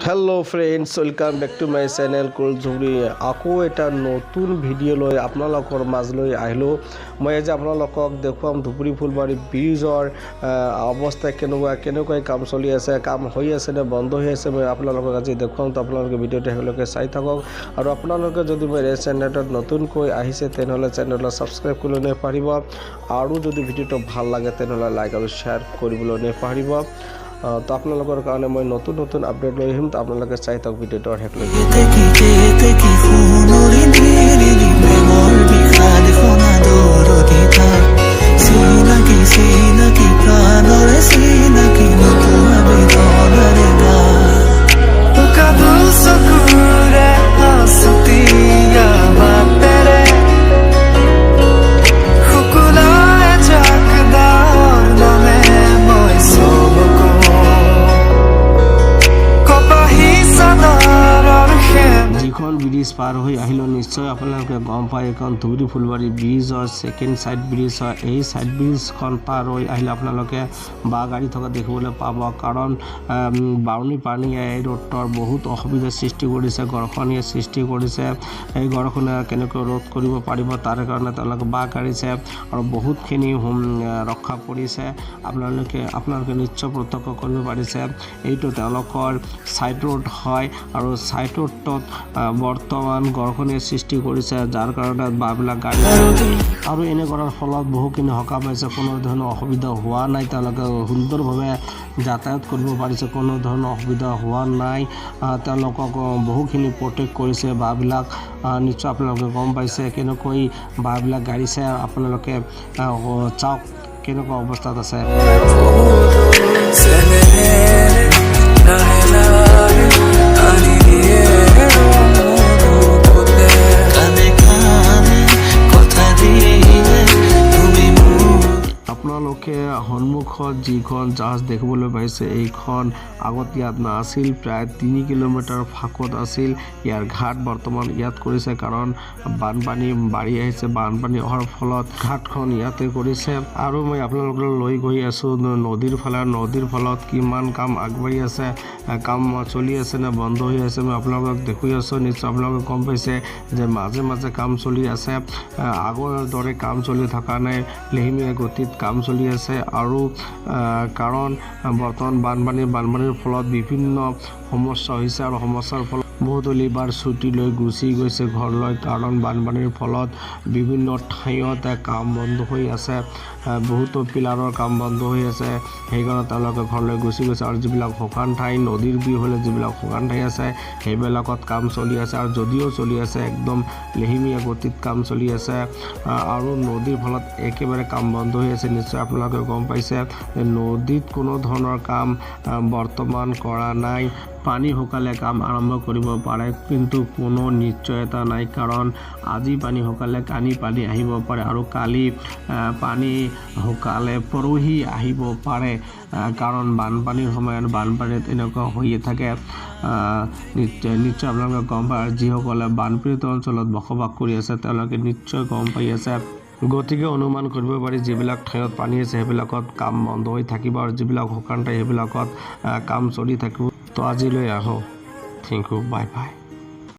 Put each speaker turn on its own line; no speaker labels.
Hello friends, welcome back to my channel Kul Dhubri. আকৌ এটা নতুন ভিডিঅ' লৈ আপোনালোকৰ মাজলৈ আহিলোঁ। মই আজি আপোনালোকক দেখুৱাম ধুবুৰী ফুলবাৰী ব্ৰিজৰ অৱস্থা কেনেকুৱা, কেনেকৈ কাম চলি আছে, কাম হৈ আছে নে বন্ধ হৈ আছে, মই আপোনালোকক আজি দেখুৱাম। তো আপোনালোকে ভিডিঅ'টো শেষলৈকে চাই থাকক আৰু আপোনালোকে যদি মোৰ এই চেনেলটোত নতুনকৈ আহিছে তেনেহ'লে চেনেলটো ছাবস্ক্ৰাইব কৰিব নেপাহৰিব আৰু যদি ভিডিঅ'টো ভাল লাগে তেনেহ'লে লাইক আৰু শ্বেয়াৰ কৰিবলৈ নেপাহৰিব। তো আপোনালোকৰ কাৰণে মই নতুন নতুন আপডেট লৈ আহিম, তো আপোনালোকে চাই থাকক ভিডিঅ'টো শেষলৈকে।
কেতেকী সোণৰি নিৰিলি প্ৰেমৰ বিষাদ শুনা দৰদী তাক চিনাকি চিনাকি প্ৰাণৰে চিনাকি নোপোৱা বেদনাৰে গান উকা দুচকুৰে আছুতীয়া বাটেৰে শুকুলাই যাক ডাৱৰ নামে মই চমকো কপাহী চাদৰৰ সেম
যিখন ব্ৰিজ পাৰ হৈ আহিলেও নিশ্চয় আপোনালোকে গম পায় এইখন ধুবুৰী ফুলবাৰী ব্ৰিজৰ ছেকেণ্ড ছাইড ব্ৰিজ হয়। এই ছাইড ব্ৰিজখন পাৰ হৈ আহিলে আপোনালোকে বাঁহ গাড়ী থকা দেখিবলৈ পাব, কাৰণ বাঢ়নী পানীয়ে এই ৰোডটোৰ বহুত অসুবিধাৰ সৃষ্টি কৰিছে, গৰাখহনীয়াৰ সৃষ্টি কৰিছে। এই গৰাখহনীয়া কেনেকৈ ৰোধ কৰিব পাৰিব তাৰ কাৰণে তেওঁলোকে বাঁহ গাড়িছে আৰু বহুতখিনি ৰক্ষা পৰিছে। আপোনালোকে নিশ্চয় প্ৰত্যক্ষ কৰিব পাৰিছে এইটো তেওঁলোকৰ ছাইড ৰোড হয় আৰু ছাইড ৰোডটোত বৰ্তমান গৰাখহনীয়াৰ সৃষ্টি কৰিছে, যাৰ কাৰণে বাঁহবিলাক গাড়ী আৰু এনে কৰাৰ ফলত বহুখিনি সকাহ পাইছে, কোনো ধৰণৰ অসুবিধা হোৱা নাই, তেওঁলোকে সুন্দৰভাৱে যাতায়াত কৰিব পাৰিছে, কোনো ধৰণৰ অসুবিধা হোৱা নাই। তেওঁলোকক বহুখিনি প্ৰটেক্ট কৰিছে বাঁহবিলাক। নিশ্চয় আপোনালোকে গম পাইছে কেনেকৈ বাঁহবিলাক গাড়িছে। আপোনালোকে চাওক কেনেকুৱা অৱস্থাত আছে।
চেনেহেৰে লাহে লাহে আনি দিয়ে বুকুতে কাণে কাণে কথা দিয়ে তুমি মোৰ
আপোনালোকে সন্মুখত যিখন জাহাজ দেখিবলৈ পাইছে এইখন আগত ইয়াত নাছিল, প্ৰায় 3 কিলোমিটাৰ ফাঁকত আছিল। ইয়াৰ ঘাট বৰ্তমান ইয়াত কৰিছে, কাৰণ বানপানী বাঢ়ি আহিছে। বানপানী অহাৰ ফলত ঘাটখন ইয়াতে কৰিছে। আৰু মই আপোনালোকক লৈ গৈ আছোঁ নদীৰ ফালে। নদীৰ ফলত কিমান কাম আগবাঢ়ি আছে, কাম চলি আছে নে বন্ধ হৈ আছে মই আপোনালোকক দেখুৱাই আছোঁ। নিশ্চয় আপোনালোকে গম পাইছে যে মাজে মাজে কাম চলি আছে, আগৰ দৰে কাম চলি থকা নাই, লেহেমীয়া গতিত কাম চলি আছে। আৰু কাৰণ বৰ্তমান বানপানীৰ ফলত বিভিন্ন সমস্যা হৈছে আৰু সমস্যাৰ ফলত বহুতো লেবাৰ ছুটি লৈ গুচি গৈছে ঘৰলৈ, কাৰণ বানপানীৰ ফলত বিভিন্ন ঠাইত কাম বন্ধ হৈ আছে, বহুতো পিলাৰৰ কাম বন্ধ হৈ আছে, সেইকাৰণে তেওঁলোকে ঘৰলৈ গুচি গৈছে। আৰু যিবিলাক শুকান ঠাই, নদীৰ বিহলে যিবিলাক শুকান ঠাই আছে সেইবিলাকত কাম চলি আছে, আৰু যদিও চলি আছে একদম লেহেমীয়া গতিত কাম চলি আছে। আৰু নদীৰ ফলত একেবাৰে কাম বন্ধ হৈ আছে। নিশ্চয় আপোনালোকে গম পাইছে যে নদীত কোনো ধৰণৰ কাম বৰ্তমান কৰা নাই। পানী শুকালে কাম আৰম্ভ কৰিব পাৰে, কিন্তু কোনো নিশ্চয়তা নাই, কাৰণ আজি পানী শুকালে কালি পানী আহিব পাৰে আৰু কালি পানী শুকালে পৰহি আহিব পাৰে, কাৰণ বানপানীৰ সময়ত বানপানীত এনেকুৱা হৈয়ে থাকে। নিশ্চয় আপোনালোকে গম পায়, আৰু যিসকলে বানপীড়িত অঞ্চলত বসবাস কৰি আছে তেওঁলোকে নিশ্চয় গম পাই আছে। গতিকে অনুমান কৰিব পাৰি যিবিলাক ঠাইত পানী আছে সেইবিলাকত কাম বন্ধ হৈ থাকিব আৰু যিবিলাক শুকান ঠাই সেইবিলাকত কাম চলি থাকিব। তো আজিলৈ আহোঁ, thank you, bye bye.